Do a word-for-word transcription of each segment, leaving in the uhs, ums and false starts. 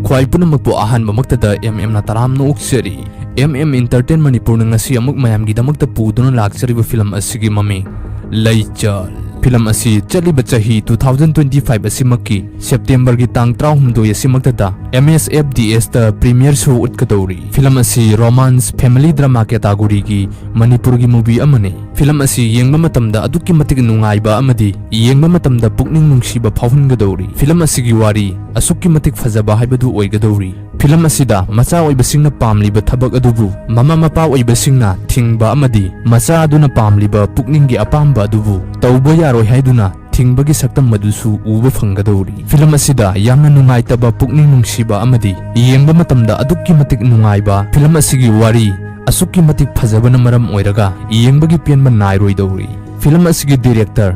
ꯈ꯭ꯋꯥꯏ ꯄꯨꯝꯅꯃꯛꯄꯨ ꯑꯍꯥꯟꯕꯃꯛꯇꯗ ꯑꯦꯝ ꯑꯦꯝꯅ ꯇꯔꯥꯝꯅ ꯑꯣꯛꯆꯔꯤ꯫ ꯑꯦꯝ ꯑꯦꯝ Entertain ꯃꯅꯤꯄꯨꯔꯅ ꯉꯁꯤ ꯑꯃꯨꯛ ꯃꯌꯥꯝꯒꯤꯗꯃꯛꯇ ꯄꯨꯗꯨꯅ ꯂꯥꯛꯆꯔꯤꯕ ꯐꯤꯂꯝ ꯑꯁꯤꯒꯤ ꯃꯃꯤꯡ ꯂꯩꯆꯜ꯫ ꯐꯤꯂꯝ ꯑꯁꯤ ꯆꯠꯂꯤꯕ ꯆꯍꯤ two thousand twenty five ꯑꯁꯤꯃꯛꯀꯤ ꯁꯦꯞꯇꯦꯝꯕꯔꯒꯤ ꯇꯥꯡ ꯇꯔꯥꯍꯨꯝꯗꯣꯏ ꯑꯁꯤꯃꯛꯇꯗ M S F D S ꯇ premiere show ꯎꯠꯀꯗꯧꯔꯤ꯫ ꯐꯤꯂꯝ ꯑꯁꯤ romance, family drama category ꯒꯤ ꯃꯅꯤꯄꯨꯔꯒꯤ movie ꯑꯃꯅꯤ꯫ ꯐꯤꯂꯝ ꯑꯁꯤ ꯌꯦꯡꯕ ꯃꯇꯝꯗ ꯑꯗꯨꯛꯀꯤ ꯃꯇꯤꯛ ꯅꯨꯡꯉꯥꯏꯕ ꯑꯃꯗꯤ ꯌꯦꯡꯕ ꯃꯇꯝꯗ ꯄꯨꯛꯅꯤꯡ ꯅꯨꯡꯁꯤꯕ ꯐꯥꯎꯍꯟꯒꯗꯧꯔꯤ꯫ ꯐꯤꯂꯝ ꯑꯁꯤꯒꯤ ꯋꯥꯔꯤ ꯑꯁꯨꯛꯀꯤ ꯃꯇꯤꯛ ꯐꯖꯕ ꯍꯥꯏꯕꯗꯨ ꯑꯣꯏꯒꯗꯧꯔꯤ꯫ ꯐꯤꯂꯝ ꯑꯁꯤꯗ ꯃꯆꯥ ꯑꯣꯏꯕꯁꯤꯡꯅ ꯄꯥꯝꯂꯤꯕ ꯊꯕꯛ ꯑꯗꯨꯕꯨ ꯃꯃꯥ ꯃꯄꯥ ꯑꯣꯏꯕꯁꯤꯡꯅ ꯊꯤꯡꯕ ꯑꯃꯗꯤ ꯃꯆꯥ ꯑꯗꯨꯅ ꯄꯥꯝꯂꯤꯕ ꯄꯨꯛꯅꯤꯡꯒꯤ ꯑꯄꯥꯝꯕ ꯑꯗꯨꯕꯨ ꯇꯧꯕ ꯌꯥꯔꯣꯏ ꯍꯥꯏꯗꯨꯅ ꯊꯤꯡꯕꯒꯤ ꯁꯛꯇꯝ ꯑꯗꯨꯁꯨ ꯎꯕ ꯐꯪꯒꯗꯧꯔꯤ꯫ ꯐꯤꯂꯝ ꯑꯁꯤꯗ ꯌꯥꯝꯅ ꯅꯨꯡꯉꯥꯏꯇꯕ, ꯄꯨꯛꯅꯤꯡ ꯅꯨꯡꯁꯤꯕ ꯑꯃꯗꯤ ꯌꯦꯡꯕ ꯃꯇꯝꯗ ꯑꯗꯨꯛꯀꯤ ꯃꯇꯤꯛ ꯅꯨꯡꯉꯥꯏꯕ ꯐꯤꯂꯝ ꯑꯁꯤꯒꯤ ꯋꯥꯔꯤ ꯑꯁꯨꯛꯀꯤ ꯃꯇꯤꯛ ꯐꯖꯕꯅ ꯃꯔꯝ ꯑꯣꯏꯔꯒ ꯌꯦꯡꯕꯒꯤ ꯄꯦꯟꯕ ꯅꯥꯏꯔꯣꯏꯗꯧꯔꯤ꯫ ꯐꯤꯂꯝ ꯑꯁꯤꯒꯤ director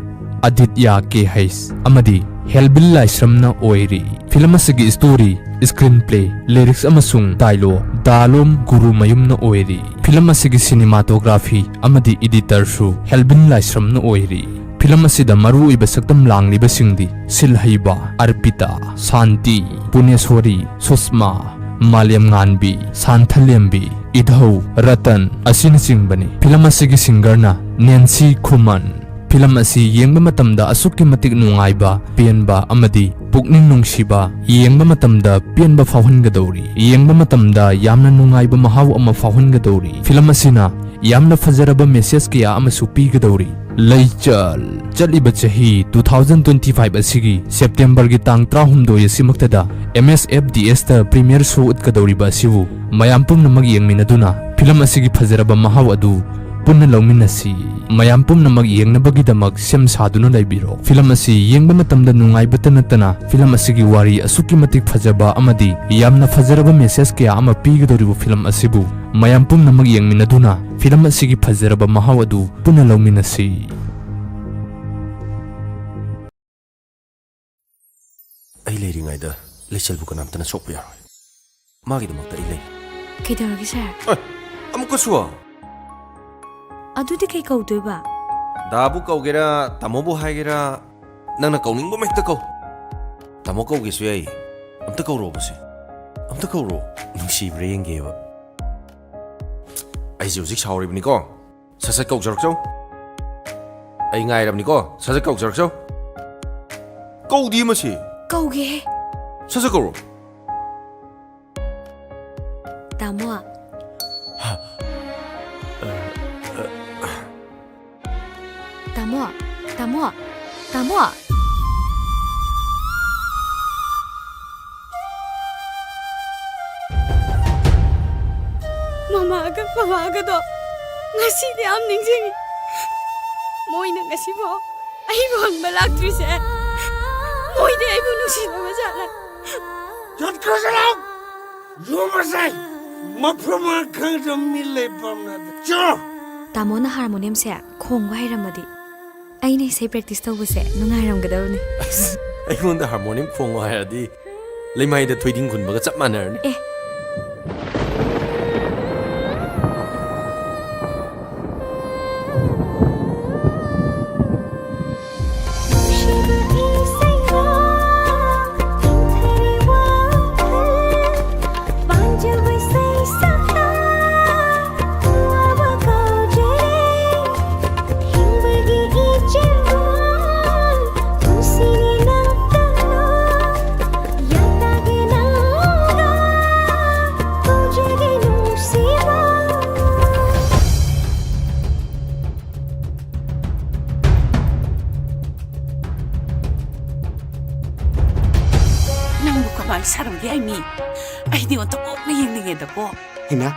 ꯑꯗꯤꯇ꯭ꯌ ꯀꯦ ꯍꯩꯁ ꯑꯃꯗꯤ ꯍꯦꯜꯕꯤꯜ ꯂꯥꯏꯁ꯭ꯔꯝꯅ ꯑꯣꯏꯔꯤ꯫ ꯐꯤꯂꯝ ꯑꯁꯤꯒꯤ story, screenplay, lyrics ꯑꯃꯁꯨꯡ dialogue ꯗꯥꯂꯣꯝ ꯒꯨꯔꯨꯃꯌꯨꯝꯅ ꯑꯣꯏꯔꯤ꯫ ꯐꯤꯂꯝ ꯑꯁꯤꯒꯤ cinematography ꯑꯃꯗꯤ editor ꯁꯨ ꯍꯦꯜꯕꯤꯜ ꯂꯥꯏꯁ꯭ꯔꯝꯅ ꯑꯣꯏꯔꯤ꯫ ꯐꯤꯂꯝ ꯑꯁꯤꯗ ꯃꯔꯨꯑꯣꯏꯕ ꯁꯛꯇꯝ ꯂꯥꯡꯂꯤꯕꯁꯤꯡꯗꯤ ꯁꯤꯜꯍꯩꯕ, ꯑꯔꯄꯤꯇꯥ, ꯁꯥꯟꯇꯤ, ꯄꯨꯅꯦꯁꯣꯔꯤ, ꯁꯨꯁꯃꯥ, ꯃꯥꯂꯦꯝꯉꯥꯟꯕꯤ, ꯁꯥꯟꯊꯂꯦꯝꯕꯤ, ꯏꯙꯧ, ꯔꯇꯟ ꯑꯁꯤꯅꯆꯤꯡꯕꯅꯤ꯫ ꯐꯤꯂꯝ ꯑꯁꯤꯒꯤ singerꯅ ꯅꯦꯟꯁꯤ ꯈꯨꯃꯟ꯫ ꯐꯤꯂꯝ ꯑꯁꯤ ꯌꯦꯡꯕ ꯃꯇꯝꯗ ꯑꯁꯨꯛꯀꯤ ꯃꯇꯤꯛ ꯅꯨꯡꯉꯥꯏꯕ, ꯄꯦꯟꯕ ꯑꯃꯗꯤ ꯄꯨꯛꯅꯤꯡ ꯅꯨꯡꯁꯤꯕ, ꯌꯦꯡꯕ ꯃꯇꯝꯗ ꯄꯦꯟꯕ ꯐꯥꯎꯍꯟꯒꯗꯧꯔꯤ, ꯌꯦꯡꯕ ꯃꯇꯝꯗ ꯌꯥꯝꯅ ꯅꯨꯡꯉꯥꯏꯕ ꯃꯍꯥꯎ ꯑꯃ ꯐꯥꯎꯍꯟꯒꯗꯧꯔꯤ꯫ ꯐꯤꯂꯝ ꯑꯁꯤꯅ ꯌꯥꯝꯅ ꯐꯖꯔꯕ message ꯀꯌꯥ ꯑꯃꯁꯨ ꯄꯤꯒꯗꯧꯔꯤ꯫ ꯂꯩꯆꯜ꯫ ꯆꯠꯂꯤꯕ ꯆꯍꯤ two thousand twenty five ꯑꯁꯤꯒꯤ ꯁꯦꯞꯇꯦꯝꯕꯔꯒꯤ ꯇꯥꯡ ꯇꯔꯥꯍꯨꯝꯗꯣꯏ ꯑꯁꯤꯃꯛꯇꯗ M S F D S ꯇ premiere show ꯎꯠꯀꯗꯧꯔꯤꯕ ꯑꯁꯤꯕꯨ ꯃꯌꯥꯝ ꯄꯨꯝꯅꯃꯛ ꯌꯦꯡꯃꯤꯟꯅꯗꯨꯅ ꯐꯤꯂꯝ ꯑꯁꯤꯒꯤ ꯐꯖꯔꯕ ꯃꯍꯥꯎ ꯑꯗꯨ ꯄꯨꯟꯅ ꯂꯧꯃꯤꯟꯅꯁꯤ꯫ ꯃꯌꯥꯝ ꯄꯨꯝꯅꯃꯛ ꯌꯦꯡꯅꯕꯒꯤꯗꯃꯛ ꯁꯦꯝ ꯁꯥꯗꯨꯅ ꯂꯩꯕꯤꯔꯣ꯫ ꯐꯤꯂꯝ ꯑꯁꯤ ꯌꯦꯡꯕ ꯃꯇꯝꯗ ꯅꯨꯡꯉꯥꯏꯕꯇ ꯅꯠꯇꯅ ꯐꯤꯂꯝ ꯑꯁꯤꯒꯤ ꯋꯥꯔꯤ ꯑꯁꯨꯛꯀꯤ ꯃꯇꯤꯛ ꯐꯖꯕ ꯑꯃꯗꯤ ꯌꯥꯝꯅ ꯐꯖꯔꯕ message ꯀꯌꯥ ꯑꯃ ꯄꯤꯒꯗꯧꯔꯤꯕ ꯐꯤꯂꯝ ꯑꯁꯤꯕꯨ ꯃꯌꯥꯝ ꯄꯨꯝꯅꯃꯛ ꯌꯦꯡꯃꯤꯟꯅꯗꯨꯅ ꯐꯤꯂꯝ ꯑꯁꯤꯒꯤ ꯐꯖꯔꯕ ꯃꯍꯥꯎ ꯑꯗꯨ ꯄꯨꯟꯅ ꯂꯧꯃꯤꯟꯅꯁꯤ꯫ ꯑꯩ ꯂꯩꯔꯤꯉꯩꯗ ꯂꯩꯆꯜꯕꯨ ꯀꯅꯥꯝꯇꯅ ꯁꯣꯛꯄ ꯌꯥꯔꯣꯏ꯫ ꯃꯥꯒꯤꯗꯃꯛꯇ ꯑꯩ ꯂꯩ꯫ ꯀꯩꯗꯧꯔꯒꯦ, ꯁꯥꯔ? ꯑꯦ, ꯑꯃꯨꯛꯀꯁꯨ? ꯑꯗꯨꯗꯤ ꯀꯩ ꯀꯧꯗꯣꯏꯕ? ꯗꯥꯕꯨ ꯀꯧꯒꯦꯔꯥ, ꯇꯥꯃꯣꯕꯨ ꯍꯥꯏꯒꯦꯔꯥ, ꯅꯪꯅ ꯀꯧꯅꯤꯡꯕ ꯑꯃ ꯍꯦꯛꯇ ꯀꯧ꯫ ꯇꯥꯃꯣ ꯀꯧꯒꯦꯁꯨ ꯌꯥꯏꯌꯦ꯫ ꯑꯝꯇ ꯀꯧꯔꯛꯑꯣꯕꯁꯦ꯫ ꯑꯝꯇ ꯀꯧꯔꯣ, ꯅꯨꯡꯁꯤꯕ꯭ꯔꯥ ꯌꯦꯡꯒꯦꯕ꯫ ꯑꯩꯁꯦ ꯍꯧꯖꯤꯛ ꯁꯥꯎꯔꯤꯕꯅꯤꯀꯣ, ꯁꯠ ꯁꯠ ꯀꯧꯖꯔꯛꯆꯧ꯫ ꯑꯩ ꯉꯥꯏꯔꯕꯅꯤꯀꯣ, ꯁꯠ ꯁꯠ ꯀꯧꯖꯔꯛꯆꯧ꯫ ꯀꯧꯗꯤꯌꯦ ꯃꯁꯤ꯫ ꯀꯧꯒꯦꯍꯦ꯫ ꯁꯠ ꯁꯠ ꯀꯧꯔꯣ꯫ ꯇꯥꯃꯣ꯫ ꯇꯥꯃꯣ, ꯇꯥꯃꯣ, ꯇꯥꯃꯣ꯫ ꯃꯃꯥꯒ ꯕꯕꯥꯒꯗꯣ ꯉꯁꯤꯗꯤ ꯌꯥꯝ ꯅꯤꯡꯁꯤꯡꯉꯤ꯫ ꯃꯣꯏꯅ ꯉꯁꯤꯐꯥꯎ ꯑꯩꯕꯨ ꯍꯪꯕ ꯂꯥꯛꯇ꯭ꯔꯤꯁꯦ, ꯃꯣꯏꯗꯤ ꯑꯩꯕꯨ ꯅꯨꯡꯁꯤꯗꯕ ꯖꯥꯠꯂ? ꯆꯠꯈ꯭ꯔꯁꯤꯔꯣ? ꯌꯨꯝ ꯑꯁꯦ ꯃꯐꯝ ꯃꯔꯥꯡ ꯈꯪꯗꯕ ꯃꯤ ꯂꯩꯐꯝ ꯅꯠꯇꯦ꯫ ꯆꯣ! ꯇꯥꯃꯣꯅ ꯍꯥꯔꯃꯣꯅꯤꯌꯝꯁꯦ ꯈꯣꯡꯕ ꯍꯩꯔꯝꯃꯗꯤ ꯑꯩꯅ ꯏꯁꯩ ꯄ꯭ꯔꯦꯛꯇꯤꯁ ꯇꯧꯕꯁꯦ ꯅꯨꯡꯉꯥꯏꯔꯝꯒꯗꯕꯅꯤ꯫ ꯑꯁ, ꯑꯩꯉꯣꯟꯗ ꯍꯥꯔꯃꯣꯅꯤꯌꯝ ꯈꯣꯡꯉꯣ ꯍꯥꯏꯔꯗꯤ ꯂꯩꯃꯥꯏꯗ ꯊꯣꯏꯗꯤꯡ ꯈꯨꯟꯕꯒ ꯆꯞ ꯃꯥꯟꯅꯔꯅꯤ꯫ ꯑꯦ꯫ ꯅꯪꯕꯨ ꯀꯃꯥꯏ ꯁꯥꯔꯝꯒꯦ ꯍꯥꯏ ꯃꯤ? ꯑꯩꯗꯤ ꯑꯣꯟꯊꯣꯛꯅ ꯌꯦꯡꯅꯤꯡꯉꯦꯗꯀꯣ꯫ ꯍꯩꯃꯥ,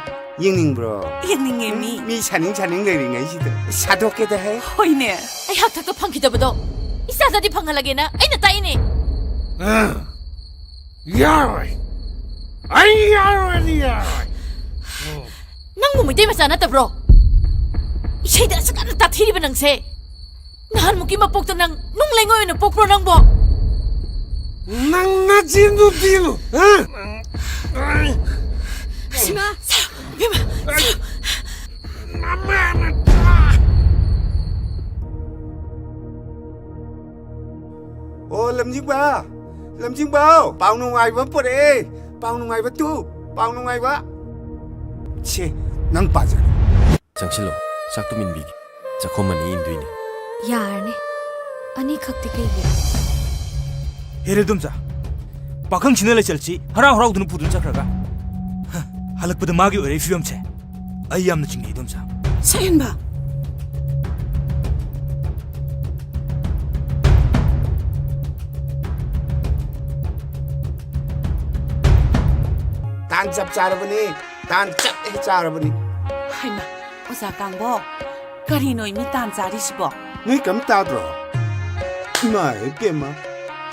ꯌꯦꯡꯅꯤꯡꯕ꯭ꯔꯣ? ꯌꯦꯡꯅꯤꯡꯉꯦ ꯃꯤ꯫ ꯃꯤ ꯁꯥꯅꯤꯡ ꯁꯥꯅꯤꯡ ꯂꯩꯔꯤꯉꯩꯁꯤꯗ ꯁꯥꯗꯣꯛꯀꯦꯗ ꯍꯦ꯫ ꯍꯣꯏꯅꯦ꯫ ꯑꯩ ꯍꯥꯛꯊꯛꯇ ꯐꯪꯈꯤꯗꯕꯗꯣ ꯏꯆꯥꯗꯗꯤ ꯐꯪꯍꯜꯂꯒꯦꯅ ꯑꯩꯅ ꯇꯥꯛꯏꯅꯦ꯫ ꯑ, ꯌꯥꯔꯣꯏ꯫ ꯑꯩ ꯌꯥꯔꯣꯏꯗꯤ ꯌꯥꯔꯣꯏ꯫ ꯅꯪꯕꯨ ꯃꯩꯇꯩ ꯃꯆꯥ ꯅꯠꯇꯕ꯭ꯔꯣ? ꯏꯁꯩꯗ ꯑꯁꯨꯛ ꯌꯥꯝꯅ ꯇꯥꯊꯤꯔꯤꯕ ꯅꯪꯁꯦ꯫ ꯅꯍꯥꯟꯃꯨꯛꯀꯤ ꯃꯄꯣꯛꯇ ꯅꯪ ꯅꯨꯡ ꯂꯩꯉꯣꯏ ꯑꯣꯏꯅ ꯄꯣꯛꯄ꯭ꯔꯣ ꯅꯪꯕꯣ? ꯅꯪ ꯅꯆꯤꯟꯗꯨ ꯊꯤꯅꯨ, ꯍꯥ? ꯁꯤꯃꯥ, ꯁꯥꯔꯣ, ꯏꯕꯦꯝꯃ, ꯁꯥꯔꯣ꯫ ꯅꯃꯥꯅ ꯑꯣ, ꯂꯝꯖꯤꯡꯕ! ꯂꯝꯖꯤꯡꯕ! ꯄꯥꯎ ꯅꯨꯡꯉꯥꯏꯕ ꯑꯃ ꯄꯨꯔꯛꯑꯦ! ꯄꯥꯎ ꯅꯨꯡꯉꯥꯏꯕ ꯇꯨ, ꯄꯥꯎ ꯅꯨꯡꯉꯥꯏꯕ꯫ ꯁꯦ, ꯅꯪ ꯄꯥꯖꯔꯣ꯫ ꯆꯪꯁꯤꯜꯂꯣ, ꯆꯥꯛ ꯇꯨꯝ ꯏꯟꯕꯤꯒꯦ꯫ ꯆꯥꯛꯈꯣꯝ ꯑꯅꯤ ꯏꯟꯗꯣꯏꯅꯦ꯫ ꯌꯥꯔꯅꯤ, ꯑꯅꯤꯈꯛꯇꯤ ꯀꯩꯒꯤ? ꯍꯦꯔꯦ ꯏꯗꯣꯝꯆꯥ, ꯄꯥꯈꯪꯁꯤꯅ ꯂꯩꯆꯜꯁꯤ ꯍꯔꯥꯎ ꯍꯔꯥꯎꯗꯨꯅ ꯄꯨꯗꯨꯅ ꯆꯠꯈ꯭ꯔꯒ, ꯍ, ꯍꯜꯂꯛꯄꯗ ꯃꯥꯒꯤ ꯑꯣꯏꯔꯛꯏ ꯐꯤꯕꯝꯁꯦ ꯑꯩ ꯌꯥꯝꯅ ꯆꯤꯡꯅꯩ ꯏꯗꯣꯝꯆꯥ꯫ ꯁꯛꯍꯦꯟꯕ! ꯇꯥꯟ ꯆꯞ ꯆꯥꯔꯕꯅꯤ, ꯇꯥꯟ ꯆꯞ ꯍꯦꯛ ꯆꯥꯔꯕꯅꯤ꯫ ꯍꯩꯃꯥ, ꯑꯣꯖꯥ ꯀꯥꯡꯕꯣ, ꯀꯔꯤꯅꯣ ꯃꯤ ꯇꯥꯟ ꯆꯥꯔꯤꯁꯤꯕꯣ? ꯅꯣꯏ ꯀꯩꯝ ꯇꯥꯗ꯭ꯔꯣ? ꯏꯃꯥ ꯏꯄꯦꯝꯃ,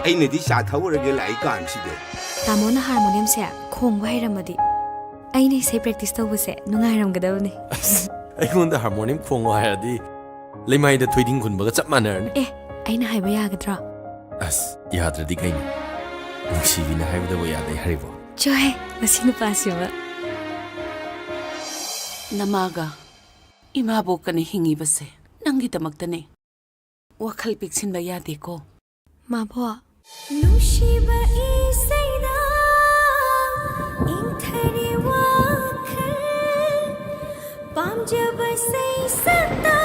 ꯑꯩꯅꯗꯤ ꯆꯥ ꯊꯛꯎꯔꯒꯦ ꯂꯥꯛꯏ ꯀꯥꯟꯁꯤꯗ꯫ ꯇꯥꯃꯣꯅ ꯍꯥꯔꯃꯣꯅꯤꯌꯝꯁꯦ ꯈꯣꯡꯕ ꯍꯩꯔꯝꯃꯗꯤ ꯑꯩꯅ ꯏꯁꯩ practice ꯇꯧꯕꯁꯦ ꯅꯨꯡꯉꯥꯏꯔꯝꯒꯗꯕꯅꯤ꯫ ꯑꯁ, ꯑꯩꯉꯣꯟꯗ ꯍꯥꯔꯃꯣꯅꯤꯌꯝ ꯈꯣꯡꯉꯣ ꯍꯥꯏꯔꯗꯤ ꯂꯩꯃꯥꯏꯗ ꯊꯣꯏꯗꯤꯡ ꯍꯨꯟꯕꯒ ꯆꯞ ꯃꯥꯟꯅꯔꯅꯤ꯫ ꯑꯦ, ꯑꯩꯅ ꯍꯥꯏꯕ ꯌꯥꯒꯗ꯭ꯔꯣ? ꯑꯁ, ꯌꯥꯗ꯭ꯔꯗꯤ ꯀꯩꯅꯣ? ꯅꯨꯡꯁꯤꯕꯤꯅ ꯍꯥꯏꯕꯗꯕꯨ ꯌꯥꯗꯦ ꯍꯥꯏꯔꯤꯕꯣ? ꯆꯣꯍꯦ, ꯃꯁꯤ ꯅꯨꯄꯥꯁꯤꯃ꯫ ꯅꯃꯥꯒ ꯏꯃꯥꯕꯣꯛꯀꯅ ꯍꯤꯡꯉꯤꯕꯁꯦ ꯅꯪꯒꯤꯗꯃꯛꯇꯅꯦ꯫ ꯋꯥꯈꯜ ꯄꯤꯛꯁꯤꯟꯕ ꯌꯥꯗꯦꯀꯣ꯫ ꯃꯥꯕꯣꯛ꯫ ꯅꯨꯡꯁꯤꯕ ꯏꯁꯩꯗ ꯏꯪꯊꯔꯦ ꯋꯥꯈꯜ, ꯄꯥꯝꯖꯕ ꯁꯩꯁꯛꯇ